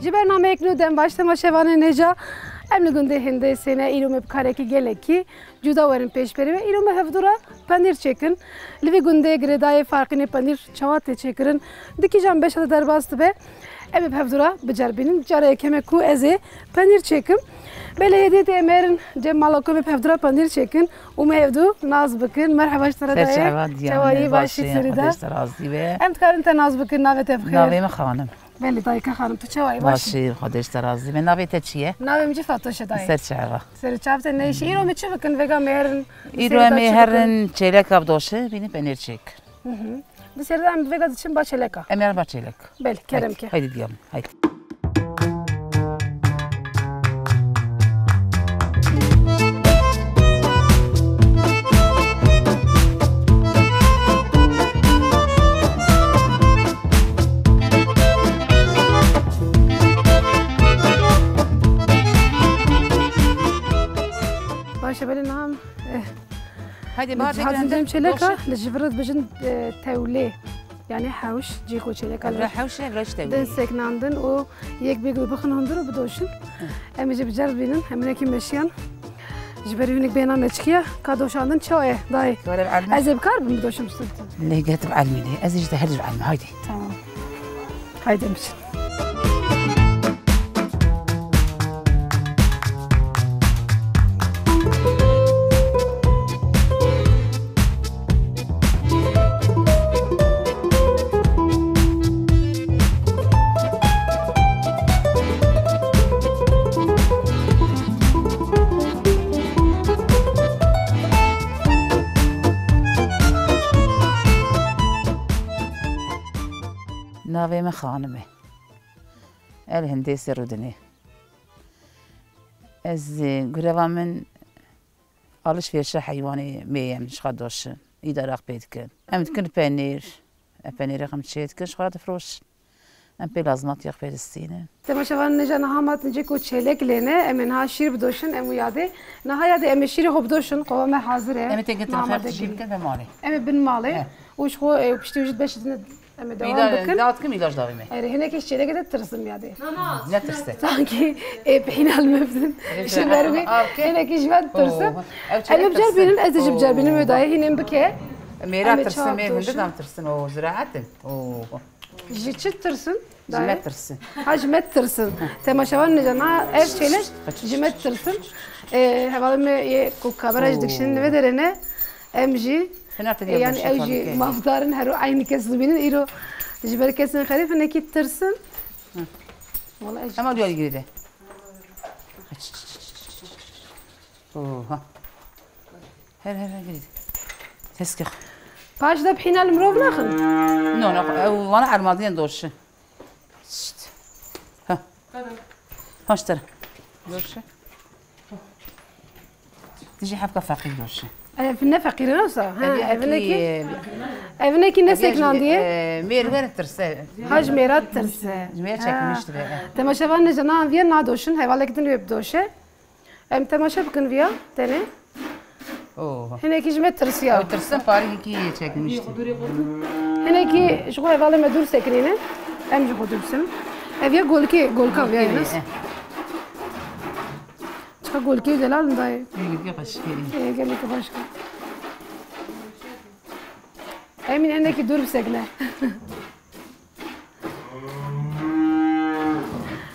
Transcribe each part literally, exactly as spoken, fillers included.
Ji bernameyek nû dem baş temaşevanên hêja. Em li gundê Hindêsê ne, îro me bi karekî gelekî cuda werin pêşberî we. Îro me hevdû re penîr çêkin. Li vî gundê girêdayê farqînê penîr çawa tê çêkirin, di kîjan beşa de derbas dibe. Em ê bi hevdû re biceribînin. Cara yekeme ku ez ê penîr çêkim. Belê hêdî tê em herin cem mala ku em ê bi hevdû re penîr çêkin û me hevdû nas bikin. Merheba ji te re dayê. Ser çava diyan. Çawa yî, baş î, serî de. Xwedê ji te razî be. Em dikarin te nas bikin, navê te bi xêr? Navê min Xanim. Belê dayika xanim, tu çawa yî, baş î? Baş î, Xwedê ji te razî be. Navê te çi ye? Navê min jî Fatoş e dayê. Ser çava. Ser çav te neyşî. Îro me çi bikin, vêga me herin? Îro em ê herin çêleka bidoşin, bînî penîr çêk. Hı hı. Di serî de em vêga diçin ba çêleka. Em ê herin ba çêlek. Belê, kerem ke. Haydi, haydi diyan, haydi. Baş e, belê niha em, eh, Hadi, dicihazin cem çêleka, li ji vir re dibêjin, eh, tewlê. Yani hewş, cihê ku çêleka li vir re hewş e, vir re ji tewlê. Din seknandin û yek bêg wê bixin hundir û bidoşin. Em ê jî biceribînin, em hinekî meşiyan. Ji ber wî hinek bêhna me çikiye, ka doşandin çawa ye, dayê? Were bi elmî. Ez ê bikaribim bidoşim stûr? Lê get bi elmî lê. Ez ê ji te her ji bi elmî, haydi. Tamam. Haydi em biçin. Navê min Xanim e. Ez li Hindêsê rûdinê. Ez, e, greva min alişverişa heywanê me ye, em ji xwe doşin, îdaraq pê dikin. Em dikin penîr, em penîrê xwe em çê dikin, ji xwe difroşin. Em pê lazimatiya xwe pê distînin. Temaşevan nêja niha ma tince ku çêlek lê ne, em ê niha şîr bidoşin, em û yadê. Niha yadê em ê şîrê xwe bidoşin, qova me hazir e. Em ê têkê tiraxê jî bikin ve malê. Em ê bin malê. He. Û ji xwe, e, piştî wî jî beşê din em ê dewam bikin. Dawat kim îlaç davê me? Erê, hinekî ji çêlekê de tirsim yadê. Ne tirse. Sankî, e, pîna li me bidin. Ji ber wê hinekî ji me tirsim. Em ê biceribînin, ez ê jî biceribînim wê dayê hînên bike. Mêra tirsin, mêr hinde dam tirsin, o ziraet in. Ji çi tirsin? Ji me tirsin. Ha, ji me tirsin. Temaşevan nêja, na ev çêlek ji me tirsin. E, hevalê me yê ku kamera jî dikişînin li vê derê ne, em jî, e, yani ew jî mafdar in, her eynî kes dibînin. Îro ji ber kesên xerîb hinekî tirsin. Hı. Wala ez jî. Hema duyar girdi. Oha. Her, her, her, her. Tezkir. Paş de pîna li mirov naxin? No, no, ew vana ermadiyen doşi. Şşt. Ha. Paş ter. Doşi. Dijî hefka feqîr doşi. Ev ne feqîr e, wisa? Ha, ev ne ki? Ev ne ki ne seknandiye? Mêr ver tirse. Ha, ji mêra tirse. Ji mêra çekmiş dibe. Temaşevan ne jana viye nadoşin, hevalek din wê bidoşe. Em temaşe bikin viya, tenê. Oo. Hinekî ji me tirsiya. Ew tirsin, parî hikî çekmiştî. Hinekî ji xwe hevalê me dûr sekinîne. Em ji xwe dûr bisin. Ev ya golkê, golka viya ye, nas? Eh. Çiqa golkê delal dayê. Gelekî xweş kiriye. Ê, gelekî xweş kir. Emîn, hinekî dûr bisekine.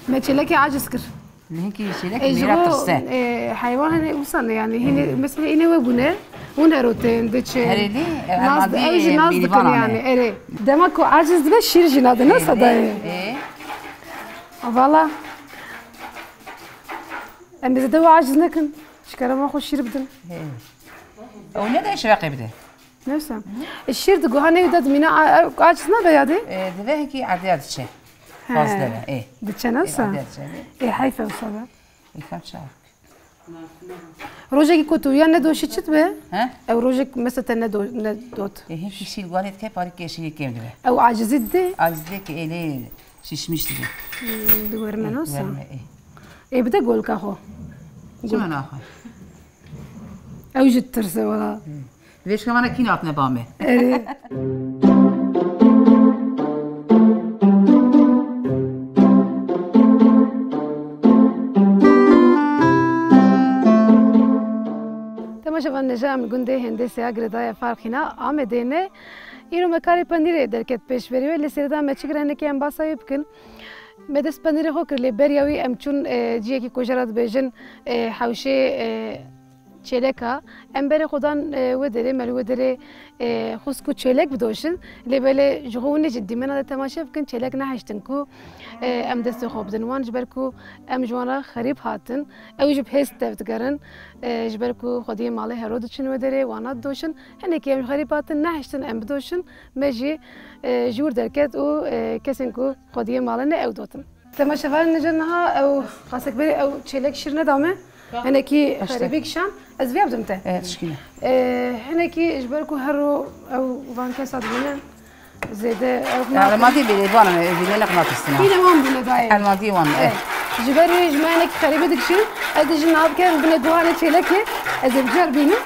Me çêlekê aciz kir. Lê hinkî çêlek. E, ji mêra bo, tirse. E, heywan hene wisa ne yani. Hine, mesela hine we bûne, hûn herotên, diçin. Herêlî, e, nas, hema ew jî vî nas dikin mîrîvana yani, ne? Erê. Dema ku aciz dibe şîr jî nade, ne sadayê? E. Valla. Em ê zêde we aciz nekin. Ji kerema xwe şîr bidin. He. Ew ne de şeveqê bide. Neyse. E, şîr di guhanê de dimîne, a, a, aciz nabe yadê? E, divê hekî erdiya diçe. He. Fazla be, e. Diçe nasa? E, erdiya diçe, e. E, heyf e wisa be. E, kam çawa? Rojekî ku tu ya nedoşî çi dibe? He? Ew rojek mesela te nedo-, nedot. E, hekî şîr guhanê dike parî kêşînê kêm dibe. Ew acizî dide? Acizî dike, e, lê şişmiş dibe. Hmm, di werme nasa? Werme, e. Ê bide golka xwe. Çima naxwe? Ew jî ditirse wala. Vê şikemana kî hatine ba me? Erê. Nêja em li gundê Hêndêsê ya girêdayê Farxîna Amedê ne. Îro me karê penîrê derket pêşberî wê, lê sêreda me çi kir, hinekî em basa wê bikin. Me dest penîrê xwe kir, lê beriya wî em çûn, e, ciyekî ku jê re dibêjin, e, hewşê, e, çêleka. Em berê xwe dan, e, wê derê, me li wê derê, e, xwest ku çêlek bidoşin. Lê belê ji xwe hûn ê jî dîmena de temaşe bikin, çêlek nehiştin ku, e, em destê xwe bidin wan, ji ber ku em ji wan re xerîb hatin. Ew jî bi hêz tev digerin, e, ji ber ku xwediyê malê hero diçin wê derê, wana didoşin. Hinekî em ji xerîb hatin, nehiştin em bidoşin. Me jî, e, ji wir derket û, e, kesên ku xwediyê malê ne ew dotin. Temaşevanên nêja niha ew xasekberî ew çêlek şîr neda me. Hinekî Eşte. Xerîbî kişand. Ez viya bidim te. E, tişkî ne. E, hinekî ji ber ku her ro ew van kesa dibînin zêde ew Ya, nakin. Elmadî bêrê van me, evîne neqnatistina. Yine wan bûne dayê. Elmadî wan, e. E, ji ber wê ji me hinekî xerîbî dikişînin. Ez dê jin niha bikim binê guhanê çêlekê. Ez ê bicer bînim.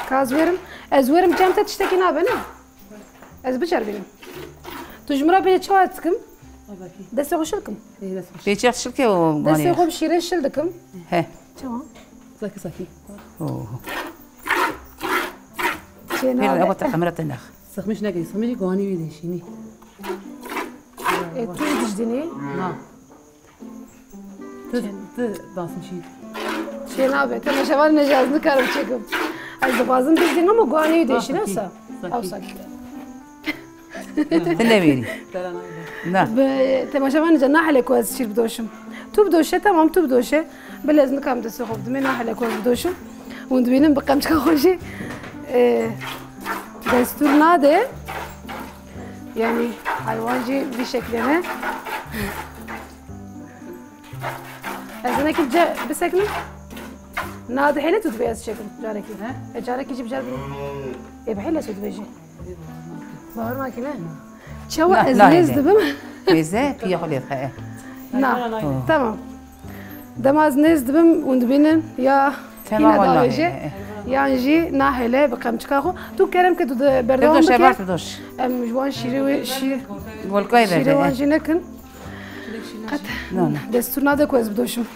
Ka ez werim. Ez werim cem te tiştekî nabe ne? Ez bicer bînim. Tu ji min re bêje çawa ez dikim? Destê xwe şil kim? Pêçek şilke û Destê guhanê. Xwe bi şîrê şil dikim. He. Çawa? Sakî sakî. Oh. Çê Pêr nabe. Ewa te kamera te nex. Sıkmış ne gayı, sıkmış guhanî wî de şînî. E, tu dijdinî? Na. Tu, tu basmışî. Çê nabe, temaşevan nêja ez nikarim çêkim. Ez dixwazim bizdînim û guhanî wî de şîne Sakî. Sa. Sakî. Ew sakî. Tu nemîrî. Na. Bi temaşevan nêja nahêle ku ez şîr bidoşim. Tu bidoşe, tamam, tu bidoşe. Bilê ez nikarim destê xwe bidimê, nahêle ku ez bidoşim. Hûn dibînin bi qemçika xwe jî, e, destûr nade. Yani haywan jî vî şeklê ne. Ez hinekî ce bisekinim. Na dihêle tu dibê ez çêkim carekî. He? E, carekî jî bicer bî. Ê, bihêle tu dibêjî. Bawer nakî ne? Çawa Na, ez na nêz hêle. Dibim? Mêze, piya xwe lê dixe. Na, tamam. Dema ez nêz dibim, hûn dibînin ya Tema hîna wala davêje, he, he. Yan jî nahêle bi qemçika xwe. Tu kerem ke tu de berdewam Doş, bike. Ebat doş. Em ji wan şîrê wê, şîr, Golkayê şîrê berde, wan he. Jî nekin. Qet Na, na. Destûr nade ku ez bidoşim.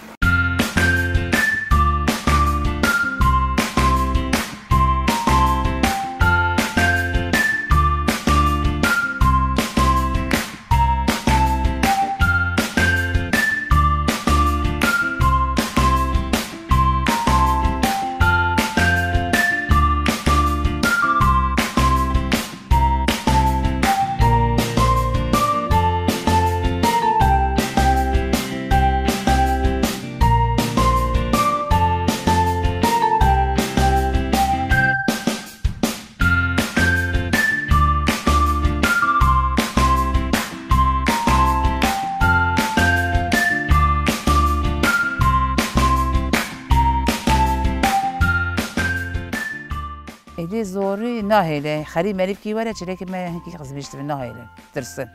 Êdî zorî nahêle. Xerîb merîb kî were, çêlekê me hinkî qizmîş dibin, nahêle. Tirsin.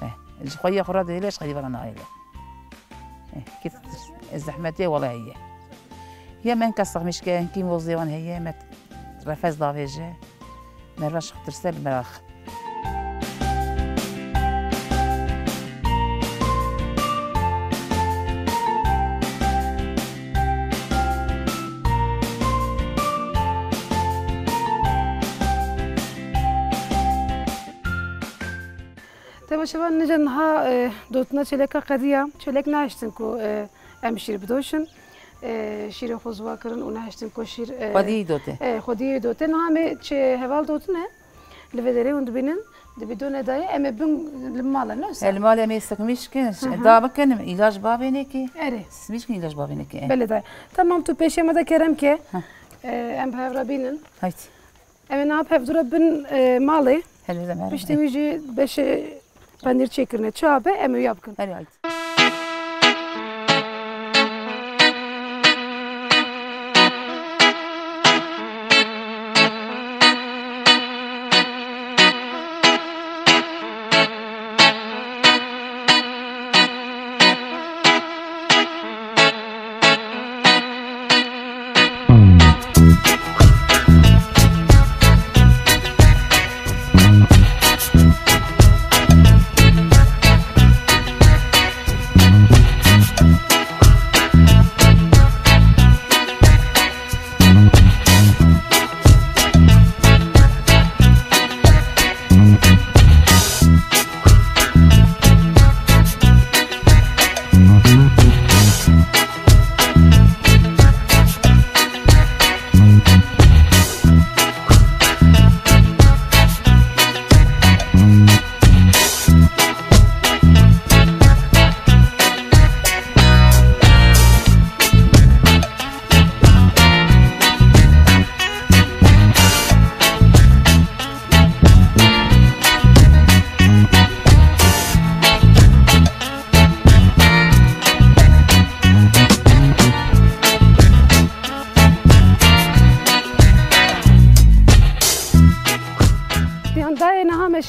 Eh, ji xwe yê xwe re dihêle, ji xerîba re nahêle. Eh, kî tirsin. Eh, zehmetê wele heye. Yê me hinka sixmîş ke, hinkî mozê wan heye, me refez davêje. Merve ji xwe tirse li merax. Temaşevan, nîca niha, e, dotina çêleka qediya. Çêlek nehiştin ku, e, em şîr bidoşin. E, şîrê xwe ziwa kirin û nehiştin ku şîr, e, Xwedî dote. E, xwedî dote. Niha me çi heval dotine. Li vê derê hûn dibînin, di bidonê de ye, em ê bin li mal e, ne wisa? E, li malê em ê sikmîş kin, Hı hı. da bikin, îlaç bavê nekê. Erê. Sikmîş kin, îlaç bavê nekê, e. Belê dayê. Tamam, tu pêşiya me de kerem ke. Heh. E, em bi hev re bînin. Hayt. Em ê niha bi hev dû re bin, e, malê. Helê de me re, Piştî hayt. Wî jî beşê penîr çêkirine. Çawa be, em ê wiya bikin. Herî hayt.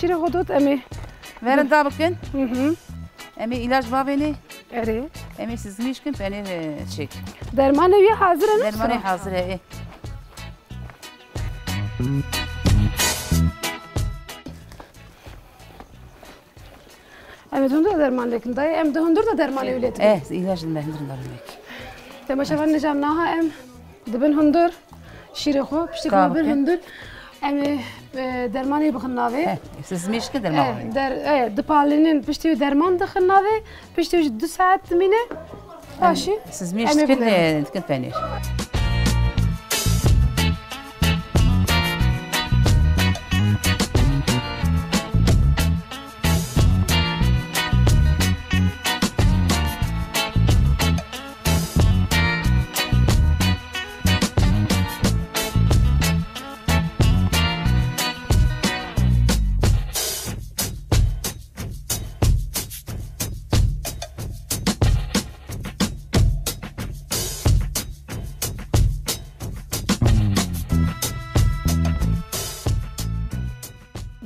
Şîrê xwe dot em ê. Verin da bikin. Hı hı. Em ê îlaç bavênê. Erê. Em ê sizmîş kin, penêr, e, çêk. Dermanê wî hazir e, ne? Dermanê hazir e, ê. Em ê di hundir de derman lêkin dayê, em di hundir de dermanê wî lê dikin. Eh, îlaç me hundir de lêk. Temaşevan nêja em niha em dibin hundir, şîrê xwe, piştî ku bin hundir, em ê, e, dermanê bixin navê. Eh, sizmîş ki derman. Eh, der, eh, dipalînin, piştî wî derman dixin navê, piştî wî du saet dimîne, paşî. Sizmîş dikin, e, dikin penêr.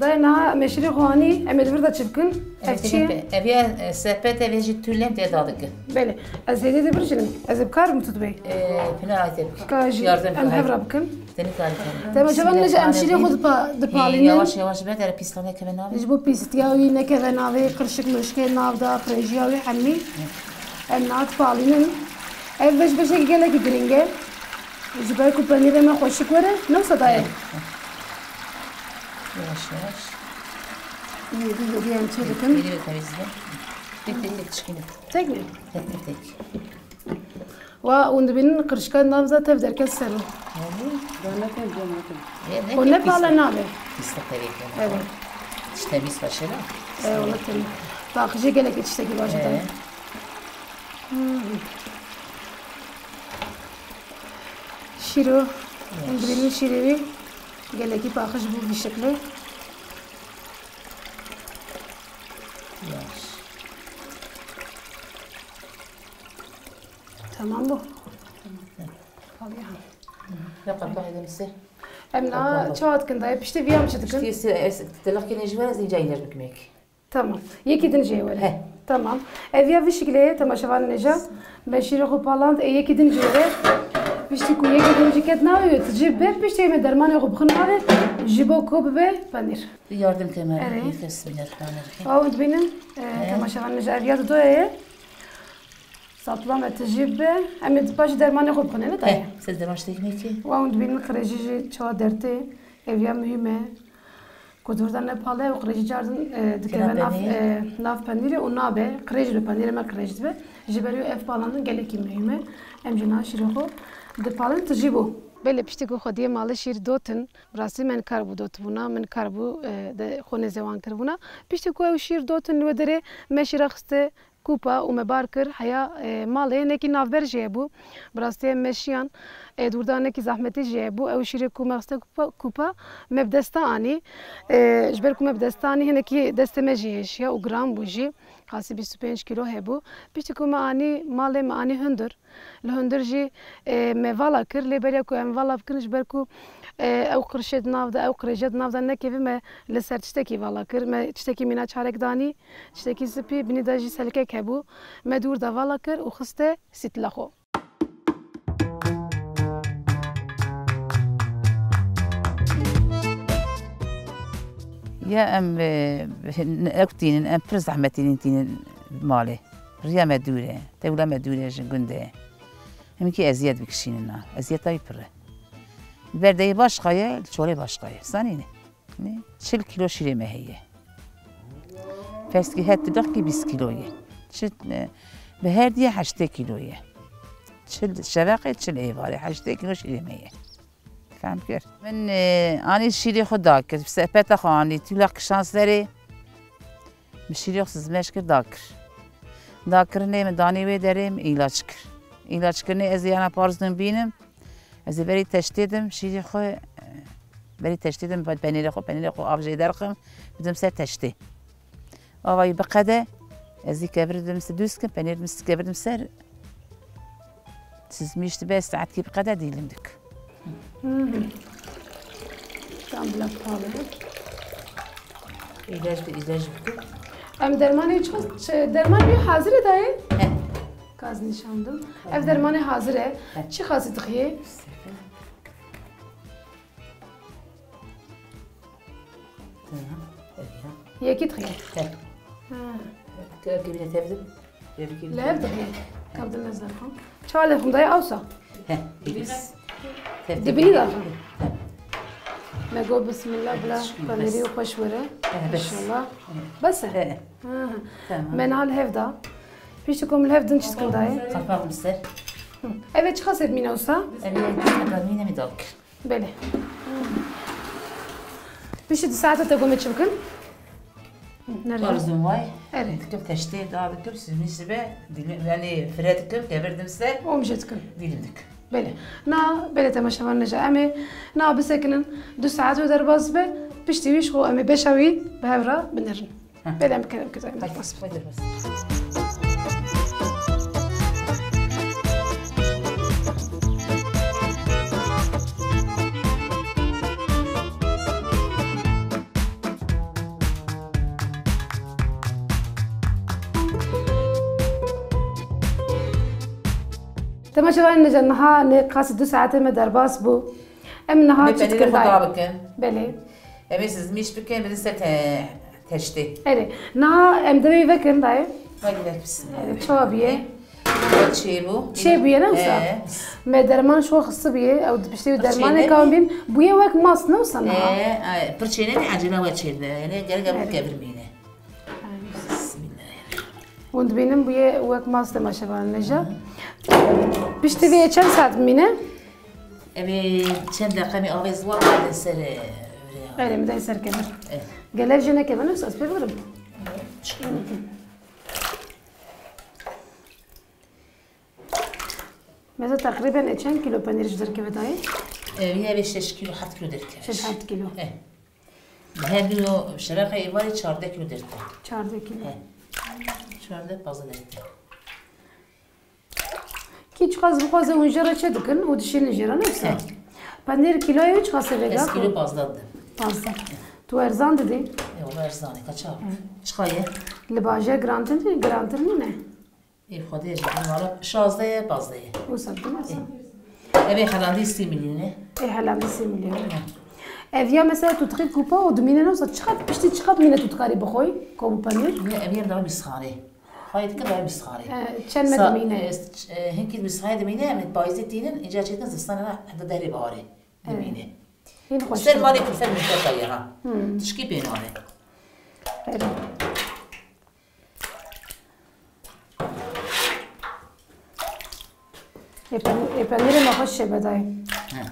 Dayê niha em ê şîrê xwe anî, em ê li vir de çi bikin? Ev çi ye? Ev ya, e, sepet, ev ê jî tûlem tê dadikin. Belê. Ez hêdî dibirjinim. Ez ê bikarim tu dibê? E, pina ayte bik. Ka jî yardım em hev re bikin. Tenê karî karî. Temaşevan nêja em şîrê xwe dipa-, dipalînin. Yavaş yavaş be, dere pîsla nekeve navê. Ji bo pîstiya wî nekeve navê, qirşik mirşikê nav da, qirêjiya wî hemî. Em niha dipalînin. Ev beş beşekî gelekî girîng e. Ji ber ku penîrê me xweşik were, ne wisa dayê? Yavaş yavaş. Yedî yedî em çê dikin. Yedî ve temizle. Tek tek tek tişkîne. Tek mi? Tek tek tek. Wa hûn dibînin qirşika nav da tev derket ser o. Hûn ne pale nabe. Pîslik tevê. Evet. Tişt temîz xweşe ne? Eyvallah, temîz. Paqijê gelekî tiştekî baş e. Şîro, hûn dibînin şîrê wî gelekî paqij bû vî şekilê. Yaş. Tamam bû. Tamam. Al ya. Ya kapağını ise. Em na çawa dikin dayê? Piştî vî em çi dikin? Piştî se-, es-, telaq kene ji wer ez înca îlaç bikmek. Tamam. Yekî din jê were. He. Tamam. Ev ya vî şekilê ye, temaşevan nêja. Me şîrê xwe paland, ê yekî din jê were. Piştî ku yekî din jî ket navê wê, tu jî be, piştî me dermanê xwe bixin navê, ji bo ku bibe penîr. Yardım keme. Erê. Bismillahirrahmanirrahim. Aw dibînin, e, temaşevan nêja, ev ya didoye ye. Sapla me tijî be, em ê paşê dermanê xwe bixwîne, ne dayê? He, siz derman ştekî nekî? Wa hûn dibînin qirêjî jî çawa dertê, ev ya muhîm e. Ku dûr de ne pale û qirêjî cardin, e, dikeve nav, e, nav penîrê û nabe, qirêj dibe, penîrê me qirêj dibe. Ji ber wê ev palandin gelekî muhîm e. Em jî niha şîrê xwe dipalin, tijî bû. Belê, piştî ku xwediyê malê şîr dotin, bi rastî me nikarbû dotibûna, min nikarbû, e, de xwe nêzê wan kiribûna. Piştî ku ew şîr dotin li wê derê me şîra xiste, Kupa û me bar kir, heya, e, malê hinekî navber jî hebû. Bi rastî em meşiyan, e, dûrdanekî zehmetî jî hebû. Ew şîrê ku me xiste kupa, kupa, me bi desta anî. E, ji ber ku me bi desta anî, hinekî destê me jî hêşiya û giran bû jî. Qasî bîst û pênc kîlo hebû. Piştî ku me anî malê, me anî hundir. Li hundir jî, e, me vala kir. Lê beriya ku em vala bikin, ji ber ku, e, ew qirşê di nav de, ew qirêje di nav de nekeve, me li ser tiştekî vala kir. Me tiştekî mîna çarek danî. Tiştekî spî, binî de jî selkek hebû. Me dûr de vala kir û xiste sîtla xwe. Ya em, e, ew tînin, em pir zehmetînin tînin malê. Riya me dûr e, tewla me dûr e ji gundê. Himkî eziyet bikişînin na. Eziyeta wî pir e. Berdeyê başqa ye, li çolê başqa ye. Zanîne. Ne? Çil kîlo şîrê me heye. Feskî het dibexkî bîst kîlo ye. Çil, e, bi her diye heştê kîlo ye. Çil şeveqê, çil êvarê, heştê kîlo şîrê me ye. Fehm kir. Min, e, anî şîrê xwe dakir, sepeta xwe anî, tûla kişan serê, min şîrê xwe sizmeş kir, dakir. Dakirinê min danî wê derê, min îlaç kir. Îlaçkirinê ez ê yana parzin bînim. Ez ê berî teştê dim, şîrê xwe, berî teştê dim, penêrê xwe, penêrê xwe av jê derxim, bidim ser teştê. Ava wî biqede, ez ê kevir dim ser dûz kim, penêr dim kevir dim ser. Sizmîş dibe, saetkî biqede dîlim dik. Hmm. Tam bila pale. Îlaç bi îlaç bikim. Em dermanê çi, çi dermanê hazir e dayê? He. Gaz nîşandim. Ev dermanê hazir e. He. Çi xasî dixiyê? Tamam. Ev ya. Yekî dixiyê. He. Ha. Ke-, kevine tevdim. Li hev dixî. Kabdil nezerxan. Çawa lê xum dayê awsa? He, dibîs. Dibînî de. He. Me got bismillah bila panêrî û xweş were. He, bes. İnşallah. He. Bes e? He. Ha. Tamam. Me niha li hev da. Piştî ku min li hev din çi dikin dayê? Kapağı mı ser? Hı. Eve çiqas ê dimîne wisa? Eve çiqas dimîne mi dal kir? Belê. Piştî du saete te got me çi bikin? Nerede? Barzun vay. Evet. Dikim teştê da dikim, süzmî sibe, dilim, yani fire dikim, kevirdim ser. Omje dikim. Dilim dik. Belê. Na, belê temaşevan neja. Em ê na bisekinin, du saet ve derbas be, piştî wî ji xwe em ê beşa wî bi hev re binerin. Heh. Belê em kerem kizayim. Hadi, derbas be. Hadi derbas. Temaşevanên neja niha nê qasî du saetê me derbas bû. Em niha çi dikin dayê? Bikin. Belê. Em ê sizmîş bikin, bidin ser te-, teştê. Erê. Niha em devê vekin dayê. Hadi ver bismillah. Erê, çawa bûye? Çêbû. Çêbûye ne wisa? He. Me derman şo xistibiye, ew piştê wî dermanê kawin bîn. Bûye wek mast ne wisa niha? Ee, ay, pir çênenê, acele we çêdibe. Yani gerek ev kevirmîne. Bismillah. Hûn dibînin bûye wek mast temaşevan neja. Piştî vê çend saet bimîne? Evê çend deqe me avê ziwa bide ser, e, Erê, min dey ser kevir. Eh. Gelev jê nekevin, ez pê birim. Mesela teqrîben e çend kilo penîr ji derkeve dayê? E, yine bir şeş kilo, heft kilo derkeve. Şeş heft kilo. E. Her kilo şerefe êvarê çardeh kilo derkeve. Çardeh kilo. E. Çardeh, pazdeh derkeve. Kî çiqas bixwaze hûn jê re çê dikin û dişînin jê re, ne wisa? He. Penîr kiloyê çiqas e vêga? Ez kilo pazdeh didim. Pazdeh. Tu erzan didî? E, wala erzan e, kaça? He. Çiqa ye? Li bajêr girantir, girantir nîne? Ê Xwedê ji bin wala şazdeh ye, pazdeh ye. Wisa didim ez. E. Ev ê helandî sî milyon e. Ê helandî sî milyon e. He. Ev ya mesela tu dixî kupa û dimîne ne wisa çiqas, piştî çiqas dimîne tu dikarî bixwî, ko bû penîr? Ne, ev yê da bîsxanê. Xwayê dike da bîsxanê. E, çend me dimîne? E, hinkî bîsxanê dimîne, em ê payîzê tînin, îca çêtin zistanê re heta dehrê baharê dimîne. Hîn xweş. Ser malê kulfet mîte ye ha. Hmm. Tişkî pê nane. Erê. Ê pen-, ê penîrê me xweş çê bedayê. He.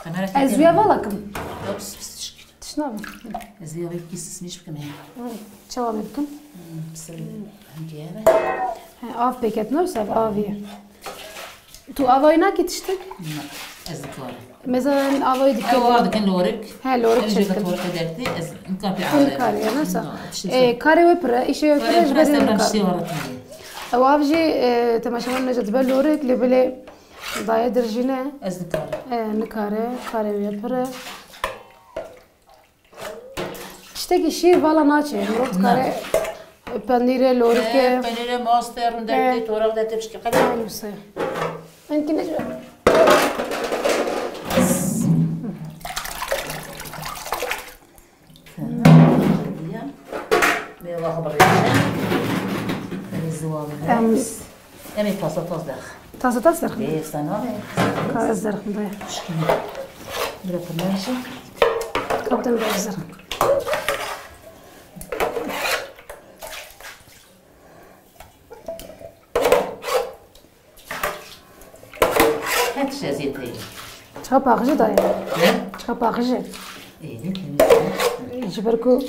Kamera Ez çekiyor. Wîya vala kim? Yok, pis, pis, tişkî. Tişt nabe. Ez vê yavê kî sismîş bikim, he. Hı, çawa me bikim? Hmm, pis, hingê ye. He, av pêket ne, sev avî. Tu avayî nakî tiştik? Na, ez dikarim. Mesela avayî dikin. Ew av dikin lorik. He, lorik çêdikin. Ew jî torike dertî, ez nikar pê avayî. Nikar ya, nasıl? Na, tişt. E, karê wê pir e, îşê wê pir e, ji ber nikar. Ew av jî, e, temaşevan neca dibe lorik, lê belê dayê dirjîne. Ez dikarim. E, nikare, karê wê pir e. Tiştekî şîr vala naçe. Mirov dikare penîrê, lorikê. He, penîrê, mastê, rindekê, toraq de tepşikê qedê. Aynı wisa. Hinkî ne. Tamam. Bê vaxi birêşe. Em ziwa bide. Em Em ê tasa tas derxin. Tasa tas derxin? Ê, sen navê? Ka ez derxim be. Şikîne. Bira pirnenşe. Kaptan be ez derxim. Her tişt eziyet heye. Çiqa paqijî dayê? Ne? Çiqa paqijî? Ê, ne temiz. Ji ber ku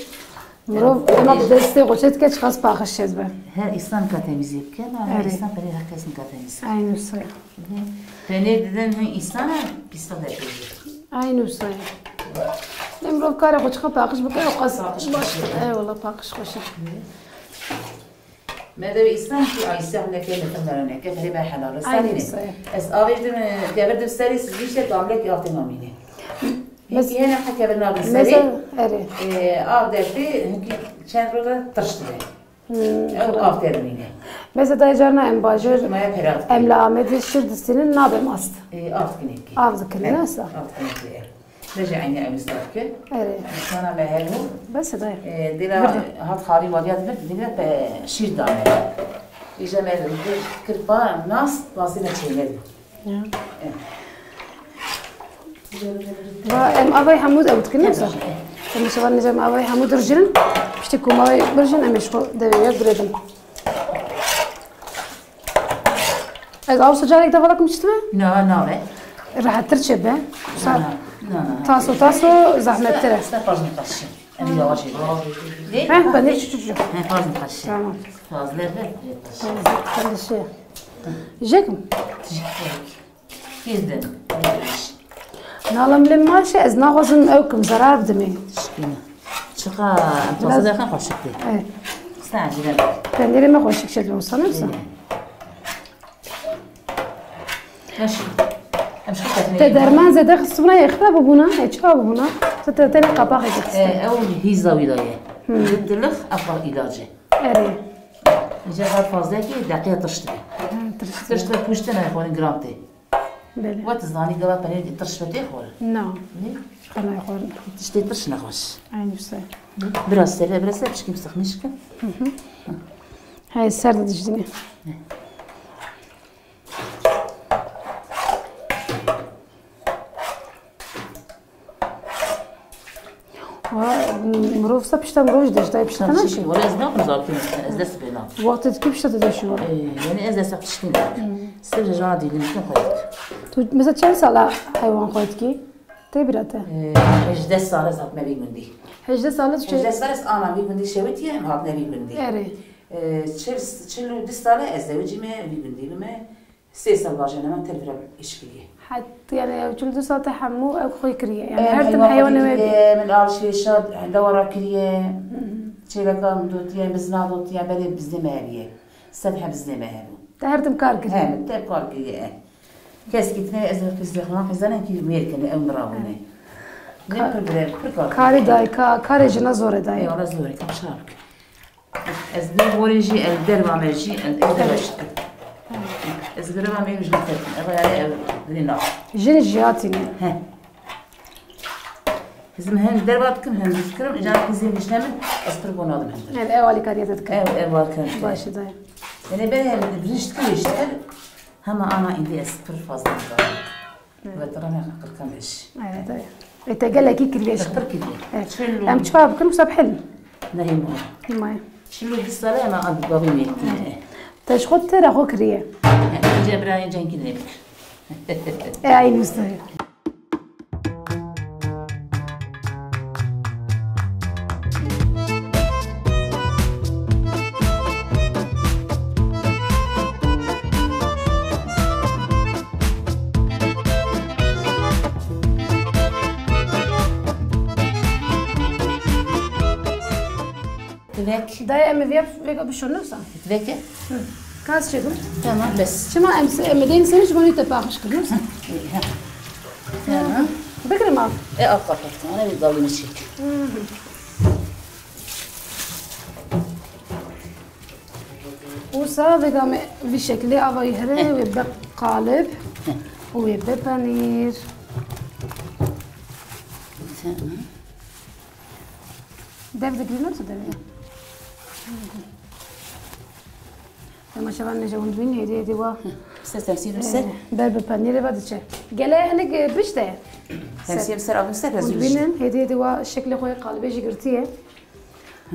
mirov dema bi destê xwe çê dike, çiqas paqij çê dibe. Her insan ka temizî bike, ma her insan perê her kes nika temizî. Aynı wisa. Penêr didin hin insana pîsta derpêjî. Aynı wisa. Lê mirov karê xwe çiqa paqij bike, o qas baş. Eyvallah, paqij xweş e. Me de wî îslam ki Ayşe hemleke, metin vereneke, xerîbe helal. Aynı wisa. Ez avêjdim, e, kevirdim serî, siz işte gamlek altê mamînê. Bes- Hinkî hene heke bi navê serê. Mesela, erê. Ee, av dertê, hinkî çend roza tirş dibe. Hmm. Ew av tê dimîne. Mesela dayê carna em bajir, Maya pera dike. Em li Amedê şir distînin, nabem ast. Ee, av dikin hinkî. Av dikin, Evet, ne sa? Av dikin hinkî, evet. Bejê eynî ew misal ke. Erê. Sana me hevû. Bes e dayê. Ee, dêla Burada. Hat xalî wadiya dibir, dibir pe şîr dane. Îja me kirpa nas, nasî me çêne. Ya. Va em avayî hemû ew dikin, ne wisa? Em şevan nêce em avayî hemû dirjin. Piştî ku em avayî birjin, em ê ji xwe devê yer girêdin. Ez aw wisa carek de vala kim çi dibe? Na, nabe. Rehettir çêbe. Na, na, na, na. Taso, taso zehmettir e. Sta pajin taşın. Em yavaş yavaş. Heh, ben de çocuk. Heh, pajin taşın. Tamam. Fazla ver. Tamam, ben de şey. Jek mi? Jek. Pîr de. Nala milê maşe, ez naxwazim ew kim, zarar bidimê. Şikîne. Çiqa em Biraz- tasa derxin xweşik tê. Evet. Qisna acile. Tenderê me xweşik şed olsa, ne wisa? Evet. Em şi-, em şi Te derman zêde xistibûna, yê xira bibûna, yê çiqa bibûna? Te, te, tenê qapaxê xistibûna. E, ew hîza wî daye. Hmm. Di dilix ev ilac e. Erê. Îca her fazlekî deqiya tirş dibe. Ha, tirş dibe. Tirş dibe, pûşte nayê xwarin, giran tê. Belê. We tu zanî gava penêrê tirş be tê xwarin? Na. Nê? Xwe nayê xwarin. Tiştê tirş nexweş. Eynî wisa. Biraz sele, biraz sele, pişkî sixnî şikin. Hı hı. Hey, ser de dijîne. Ne. Wa, mirov sa pişta mirov jî deştayê pişta Tamam, ne çi? Wala ez nakim zarokên ez dest pê nakim. Wextê dikî pişta te deşî were. Ee, yani ez dest piştî nakim. Sir jana dîlim xwe dikî. Tu mesela çend sala heywan xwe dikî? Tê bira te? Ee, hejdeh sal ez hatime vî gundî. Hejdeh sal tu çe- Hejdeh sal ez ana vî gundî şewitiye, em hatine vî gundî. Erê. Ee, çil, çil û du sal e ez zewicî me, vî gundî bime. Sê sal baje ne me telefira îş kiriye. Het, yani ew çil du sal te hemû ew xwe kiriye. Yani Em her tim heywan heywana xwe wê kiriye, min alışverişa henda wara kiriye. Hı hı. Çêleka min dotiye, bizna dotiye, belê bizdê me heriye. Sedhe bizdê me hebû. Te her tim kar kiriye. He, min te kar kiriye. Kes kitine ez qizê xwe, qizane ki mêr kene, ew mirabûne. Ne Ka-, pir bire, pir kar karê kiriye. Dayika, karê jina zor e dayê. Eyvallah zor e, ka şar bike. Ez dê borê jî, ez derva me jî, ez, ez derva şikim. Ez gireva me jî tekin. Eva yani ev dilê nav. Jin jiyatî ne? He. Bizim hem derva dikim, hem dikirim. Îcar kizê nişne min, ez pir bona dim hem. Hem ev alîkariyete dikim. Ev, ev alîkariyete. Baş e dayê. Yani ben hem dirişt kirişte, hema ana indi ez pir fazla dikim. Ve tira ne qirkan beş. Evet, evet. E, te gelekî kiriye işte. Qir kiriye. Evet. Çil û Em çiqa bikin, wisa bihêlin? Nehê muha. Himaya. Çil û du sale em ad babî me kiriye. Te ji xwe tira xwe kiriye. Cebra yê cenkî ne bik. E, ay nusayı. Divek. Dayê, em ê vêya vêga bişon, ne wisa? Divek e? Hı. Kas çêkim? Tamam, bes. Çima em se-, em ê dên serê ji bo wî te paqij kir, ne wisa? Hı, ha. Tamam. Bigirim av. E, av qat, qat. Ana bir dalını çek. Hı hı. Wisa vêga me vî şekilê ava wî here, wê be qalib û wê be penîr. Dev digirî, ne tu devê? Dema şevan nêje hûn dibîn, hêdî hêdî wa. Ser temsîl ser. Ber bi penîrê ve diçe. Gele hinek, e, pişt e. Temsîl ser avin ser. Hûn dibînin, hêdî hêdî wa şeklê xwe yê qalibê jî girtiye.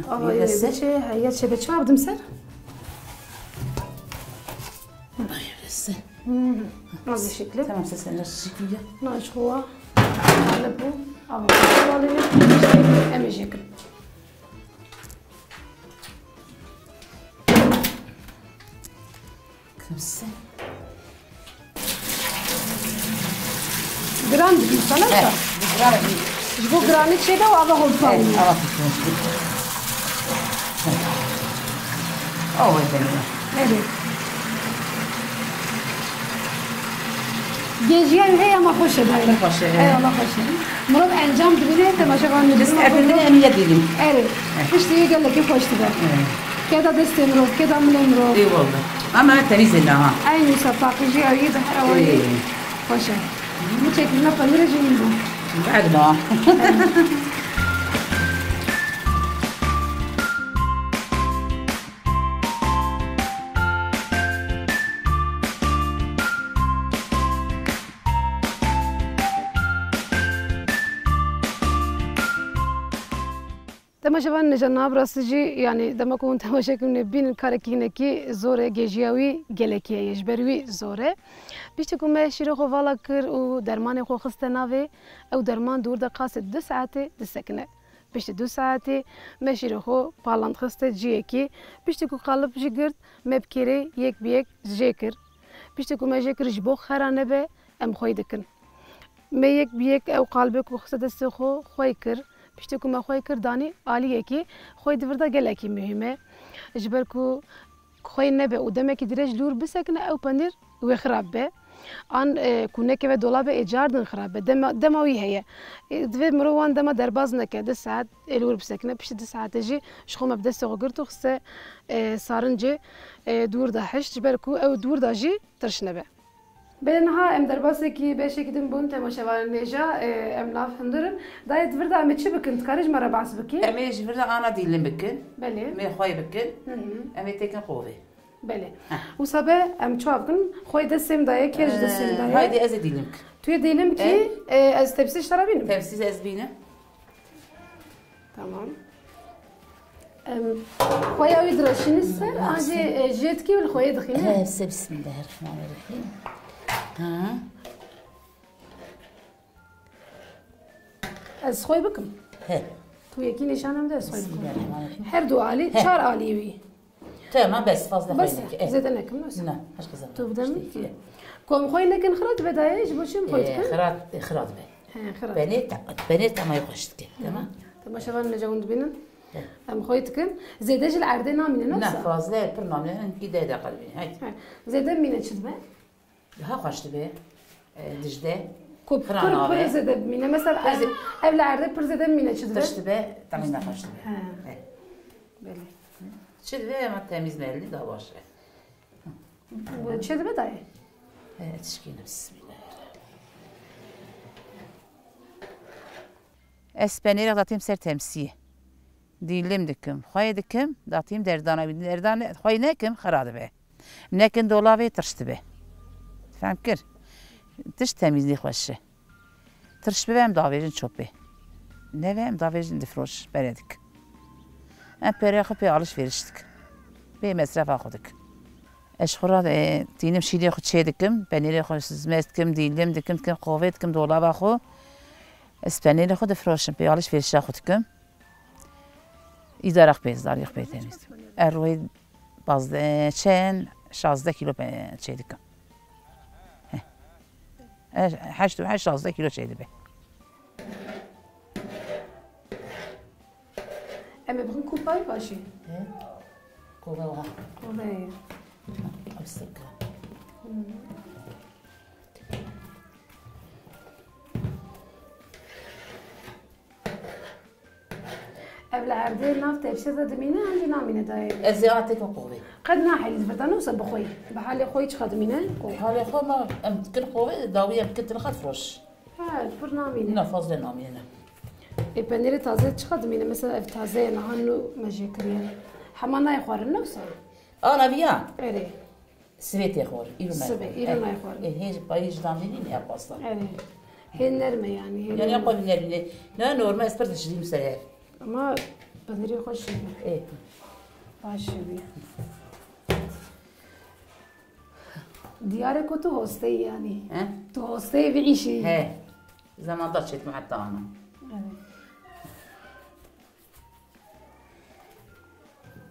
Ava yê biçe, heya çê be çawa bidim ser? Ay, rese. Hı hı. Nasıl şekli? Tamam, sen, sen nasıl şekil ya? Naş xwe. Qalib bû. Ava xwe alê. Em ê jêkin. Kimse. Giran dibî sana He, sa? Giran dibî. Ji bo giranî çêde û ava hol He, pawî. Ava hol pawî. Awa demê. Evet. Gêjiya wî heye ama xweş e. Heye xweş e, Ey, he. Allah xweş e. Mirov encam dibîne, temaşevan Biz dibîne, erdinde emiye dîlim. Erê. Piştî wî gelekî xweş dibe. Evet. Keda destê mirov, keda milê mirov. Eyvallah. Ama temiz e ha. Eynî wisa paqijiya wî bi her awayî Ey. xweş e. Bu çekilme penire jî hîn bû. Bad ma. Evet. Temaşevanên hêja, niha bi rastî jî, yanî dema ku hûn temaşe kirin, bînin karekî hinekî zor e, gêjiya wî gelekî heye, ji ber wî zor e. Piştî ku me şîrê xwe vala kir û dermanê xwe xiste navê, ew derman di wir de qasê du saetê disekine. Piştî du saetê me şîrê xwe paland xiste ciyekê. Piştî ku qalib jî girt, me bi kêrê yek bi yek jê kir. Piştî ku me jê kir, ji bo xera nebe, em xwey dikin. Me yek bi yek ew qalibê ku xiste destê xwe, xwey kir. Piştî ku me xwey kir, danî aliyekî. Xwey di vir de gelekî muhîm e. Ji ber ku xwey nebe û demekî dirêj li wir bisekine, ew penîr wê xirab be. An, e, ku nekeve dolabê, ê cardin xirab be. Dema, dema wî heye. E, divê mirov wan dema derbas neke, du saet ê li wir bisekine. Piştî du saetê jî ji xwe me bi destê xwe girt û xiste, e, sarincê, e, di wir de hişt, ji ber ku ew di wir de jî tirş nebe. Belê, niha em derbasekî beşekî din bûn, temaşevanên hêja, e, em nav hundirin. Dayê, di vir de em ê çi bikin? Dikarî ji me re behs bikî? Em ê ji vir de ana dîlim bikin. Belê. Em ê xwey bikin. Hı hı. Em ê têkin qovê. Belê. Heh. Wisa be em çawa bikin? Xwey destê min dayê, kêr ji destê min Ee, dayê. Haydi ez ê dîlim bikim. Tu yê dîlim bikî, Ee? e, ez tepsî ji te re bînim. Tepsî ez bînim. Tamam. Em, xweya wî direşînî ser, an jî, e, jê dikî û li xweyê dixînî? He, se bismillahirrahmanirrahîm. Ha. Ez xwey bikim. He. Tu yekî nîşan em de ez xwey bikim. Bismillahirrahmanirrahîm. Her du alî, He. çar alî wî. Tamam, bes, fazla Bes, xwey neke. Eh. zêde nekim, bes. Na, başka zaman. Tu bide min? İşte, eh. Kom xwey nekin xira dibe dayê, ji bo çi em xwey Eh, dikin? Xira, eh, xira dibe. He, xira. Penê ta-, penê tamayı xweş dike, tamam? Temaşevan ne cewin dibînin? He. Em xwey dikin. Zêde ji li erdê namîne, ne Na, wisa? fazla, pir namîne, hinkî deh deqa dibîne, haydi. He. Zêde mîne çi dibe? Daha xweş dibe. E, dijde. Ku pir, Xira pir nave. zêde bimîne. Mesela Pir zê- ev, ev li erdê pir zêde bimîne çi dibe? Tişt dibe, tamî nexweş dibe. He. He. Belê. Çi dibe ama temiz belli daha baş e. Bu çi dibe dayê? E, tişkîne bismillah. Ez penêrek datîm ser temsiyê. Dîlim dikim, xweyê dikim, datîm derdana wî. Derdana xweyê nekim, xira dibe. Nekin dolavê tirş dibe. Fehm kir? Tişt temîzlî xweş e. Tirş bibe em davêjin çopê. Neve em davêjin difroş, bere dik. Em perê xwe pê alişveriş dik. Pê mesrefa xwe dik. Ez ji xwe re, e, tînim şîrê xwe çê dikim, penêrê xwe zmez dikim, dîlim dikim, dikim qovê dikim dolava xwe. Ez penêrê xwe difroşim, pê alişverişa xwe dikim. Îdara xwe pê, zarî xwe pê temiz. Ez rûyê pazdeh, çend, şazdeh kîlo pe-, çê dikim. Heh. Ez heşt û heşt, şazdeh kîlo çê dibe. Em ê bixin kupa wî paşê. He? Kova wa. Kova ye. Ew sirka. Hmm. Ev li erdê nav tepsiyê de dimîne, an jî namîne dayê? Ez ê atê ke qovê. Qet nahelî di vir de, ne wisa bi xwe yî. Bi halê xwe yî çiqa dimîne? Halê xwe ma em dikin qovê, dawî em dikin tinixa difiroş. Ha, pir namîne. Na, fazla namîne, ne. Ê, penêrê taze çiqa dimîne? Mesela ev taze ye, niha nû me jê kiriye. Hema nayê xwarin, ne wisa? Ana viya? Erê. Sibê tê xwar, îro nayê Sibê, xwar. îro Eh, nayê xwar. eh, hê ji payî ji dan nîne ya pasta. Erê. Hê nerm e yani, hê Yani nerm e. ya payî nerm e. Ne normal ez pir dişirîm ser her. Ama penêrê xweş e. Eh. Baş e. Diyar e ku tu hosteyî yani. He? Tu hosteyê vî îşê yî. He. Zamanda çêtme heta ana. Evet.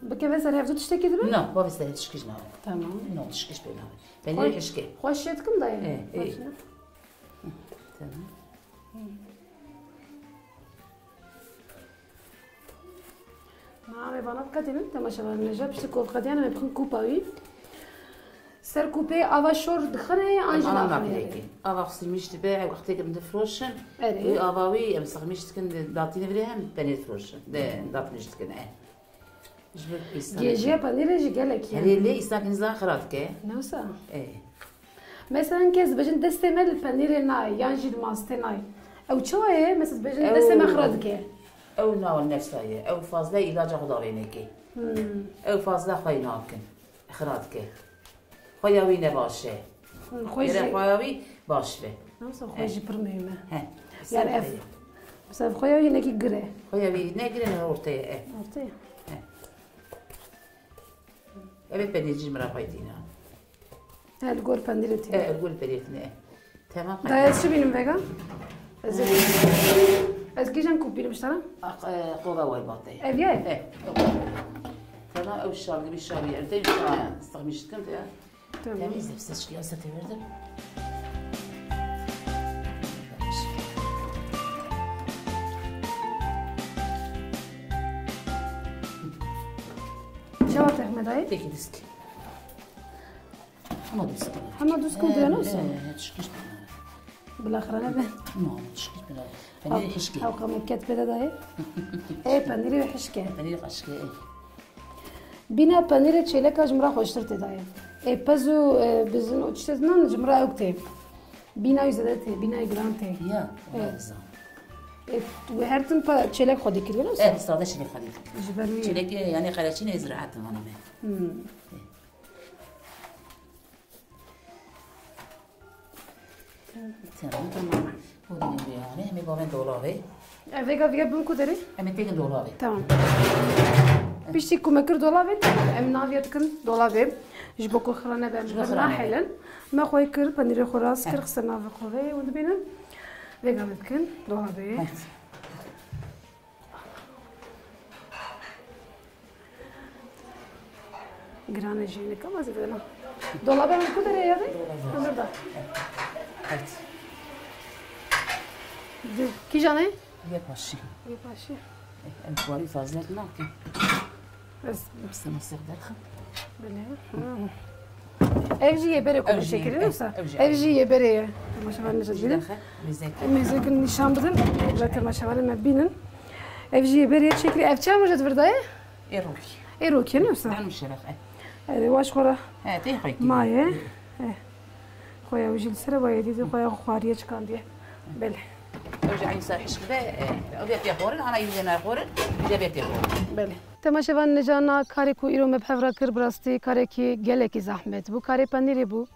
Bikeve ser hevdu tiştekî dibe? No, bavê ser tişkî ji navê. Tamam. No, tişkî ji pê navê. Penê Xwe-, hişke. Xweş şêt kim dayê? E, e. Xweş ne? Tamam. Ma em ê vana qedînin, temaşevanên hêja, piştî ku qediyane me bixin kupa wî. Ser kupê ava şor dixine an jî naxine? Ava xisirmîş dibe, wextê em difiroşin. Erê. Wî ava wî em sixmîş dikin, datîne virê hem penê difiroşin. De datmîş dikin, e. Ji ber pêstan. Gêjiya penîrê jî gelek ye. Herê lê îstak nizan xira dike. Ne wisa? E. Mesela kes dibêjin destê me li penîrê nayê, yan jî li mastê nayê. Ew çawa ye? Mesela dibêjin destê me xira dike. Ew nawa nefsa ye. Ew fazla îlaca xwe davê nekê. Hmm. Ew fazla xwe nakin. Xira dike. Xweya wî ne baş e. Hı, xwe Gere jî xweya wî baş be. Nasıl xwe jî pir mühim e. He. Yani ev, mesela xweya wî hinekî gir e. Xweya wî ne gir e, ne ortaya e. Ortaya. He. Evet, penîrcî min re xwe tîna. He, li gor penîrê tîne. He, li gor penîrê tîne. Tamam. Da ez çi bînim vega? Ez, ez kîjan kûp bînim ji te re? Aq, e, qova way batey. Ev ye? E, qova. Tamam, ew şal gibi şal ye. Erdê şal, sıkmış sıkıntı ya. Tamam. Temiz de, ses çıkıyor, sete verdim. Çawa tehme dayı? Peki, disk. Hema dûst kir. Hema dûst kir, duyana wisa? He, he, tişkî. Bila xirane be. Ma, tişkî bila. Penîrê hişkê. Ew qameket pê de dayê. Ê, penîrê hişke. Penîrê hişke, ê. Bîna penîrê çêleka ji min re xweştir tê dayê. Ê, pez û, e, bizin û tiştê nan ji min re ewk tê. Bîna wî zêde tê, bîna wî giran tê. Ya, ê. Ê, wê her tim pa çêlek xwedî kiriye, ne wisa? Ê, sade çêlek xwedî kiriye. Ji ber wî. Çêlekê, yanî qereçînê ziraet mane me. Hmm. Ê. Tamam, tamam. Hodine bir yani. Em ê bavên dolabê. Ev vêga vêga bim ku derê? Em ê têkin dolabê. Tamam. Piştî ku me kir dolabê, em naviya dikin dolabê. Ji bo ku xira nebe, em ji xira nebe. Nahêlin. Me xwe kir, penîrê xwe rast kir, xiste navê xwe vê, hûn dibînin. Vêga me dikin dolabê. Evet. Girane jî nika ma zêde na. Dolabê min ku derê ye vê? Dolabê. Hazır da. Evet. Di, kîjan e? Yê paşî. Yê paşî. Em kuarî fazla nakin. Ez. Sema ser derxin. Belê. Hı. Ev jî yê berê ku me çêkirî, wisa? Ev jî yê berê ye. Temaşevan nijad bînin. Mêzek. Em mêzekin nîşan bidin. Ve temaşevanê me bînin. Ev jî yê berê ye çêkirî. Ev çi em jî vir daye? Ê rokî. Ê rokî ne wisa? Hanım şeref, e. Erê, waş xwe re. He, tê xwe kî. Maye. He. Xweya wî jî li ser e, wayê dî xweya xwe xwariye çikandiye. Belê. Ew jî eynî ser hişk be, e, ew bê tê xwarin, ana yî jê nayê xwarin, jê bê tê xwarin. Belê. Temaşevan, nijana karê ku îro me bi hev re kir, bi rastî karekî gelekî zehmet bû. Karê penîrê bû.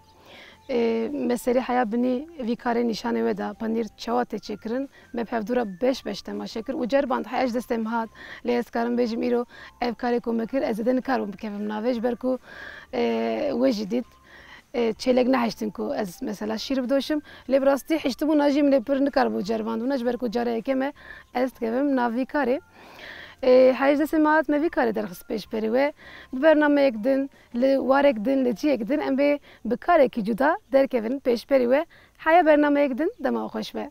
Ê, me serî heya binî vî karê nîşanê we da, penîr çawa tê çêkirin, me bi hevdû re beş beş temaşe kir û ceriband heya ji destê min hat, lê ez karim bêjim îro ev karê ku me kir, ez zêde nikaribûm bikevim navê, ji ber ku, ê, we jî dît, ê, çêlek nehiştin ku ez mesela şîr bidoşim, lê bi rastî hiştibûna jî min ê pir nikaribû ceribandbûna, ji ber ku cara yekem e ez dikevim nav vî karê. Ê, heya ji destê min hat, me vî karê derxist pêşberî we, bi bernameyek din, li warek din, li ciyek din, em bê bi karekî cuda derkevin pêşberî we. Heya bernameyek din, dema xweş be.